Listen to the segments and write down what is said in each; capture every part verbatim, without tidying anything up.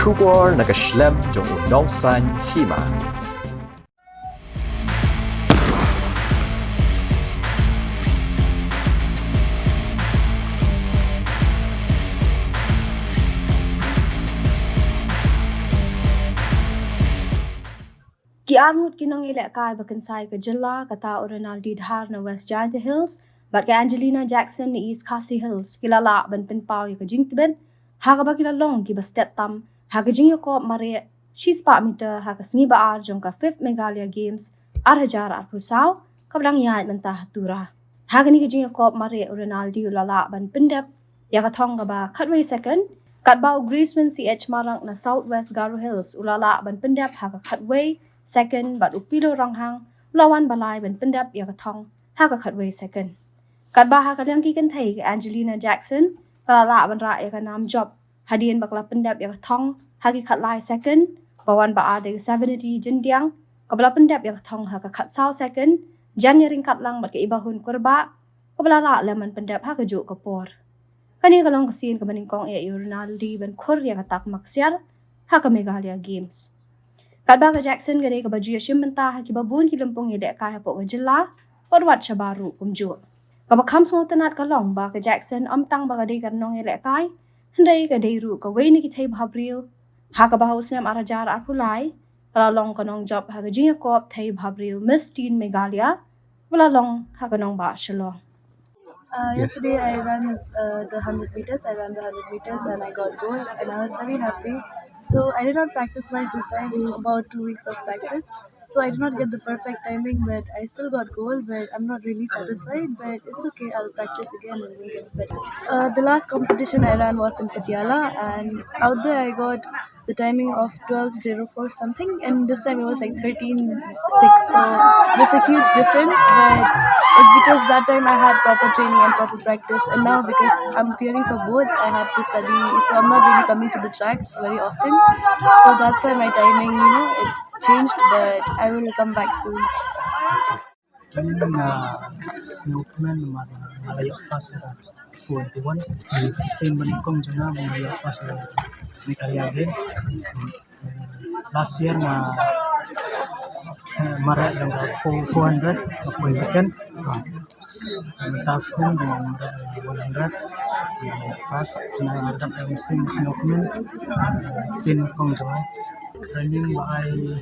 Khubor na ka shlem jong u nongsan hima. Ki arngut ki nongïalehkai ba kynsai ka jylla, kata u Ronaldi Dhar na West Jaintia Hills bad ka Angelina Jackson na East Khasi Hills, ki la lah ban pynpaw ïa ka jingtbit ha kaba ki la long kiba stet tam ha ka jingïakop mareh shispah meter ha ka sngi ba ar jong ka fifth Meghalaya Games ar hajar arphew saw kaba dang ïaid mynta ha Tura. Ha kane ka jingïakop mareh u Ronaldi u la lah ban pyndep ïa ka thong kaba khatwei second, katba u Graceman C H Marak na South West Garo Hills u la lah ban pyndep ha ka khatwei second bad u Pilo Ronghang u la wan ba lai ban pyndep ïa ka thong ha ka khatwei second. Katba ha ka liang ki kynthei, ka Angelina Jackson ka la lah ban rah ïa ka nam jop hadien ba ka la pyndep ïa ka thong ha ki khatlai second, ba wan ba ar da ka Sevenity Jyndiang kaba la pyndep ïa ka thong ha ka khatsaw second, jan ïa ryngkat lang bad ka Ibahun Kurbah kaba la lah lem ban pyndep ha kajuh ka por. Kane ka long ka sien kaba nyngkong eh ïa u Ronaldi ban khur ïa kata ka maksiar ha ka Meghalaya Games. Katba ka Jackson ka dei kaba ju ïashim bynta ha kiba bun ki lympung ïalehkai hapoh ka jylla, wat wat shabar ruh kumjuh. Kaba kham sngewtynnat ka long ba ka Jackson ym tang ba ka dei ka nongïalehkai, hynrei ka dei ruh kawei na ki thei bhabriew, ha kaba ha u snem ar hajar arphew lai ka la long ka nongjop ha ka jingïakop thei bhabriew Miss Teen Meghalaya, ba la long ha ka nongbah Shillong. Uh, yesterday I ran uh, the hundred meters. I ran the hundred meters and I got gold, and I was very happy. So I did not practice much this time, about two weeks of practice. So I did not get the perfect timing, but I still got gold. But I'm not really satisfied. But it's okay. I'll practice again and we'll get better. Uh, the last competition I ran was in Patiala, and out there I got the timing of twelve zero four something, and this time it was like thirteen six. So there's a huge difference, but it's because that time I had proper training and proper practice, and now because I'm appearing for boards, I have to study, so I'm not really coming to the track very often. So that's why my timing, you know, it changed, but I will come back soon. Kane nga sngewkmen namar nga la ïoh pass ïa ka twenty one. Sien ba nyngkong jong nga ba nga ïoh pass ïa ka Meghalaya Games. Last year nga, eh, mareh ïa ka four, four hundred, four second. Mynta snem ba nga mareh ïa ka one hundred. Nga ïoh pass, nga dap ïa ka sien sngewkmen. Sien nyngkong jong nga. Training ba ai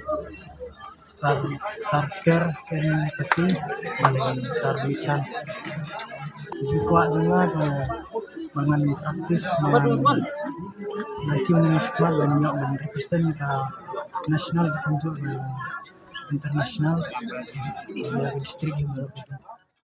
Sar, Sar Ker Ken Pasi, bad Sar Bichan. Jingkwah jong nga ba, ba ngan practice, ba ngan, ngan kiew ngan smat, ngan ïoh ban represent ka national, ba kumjuh ka international, ka district,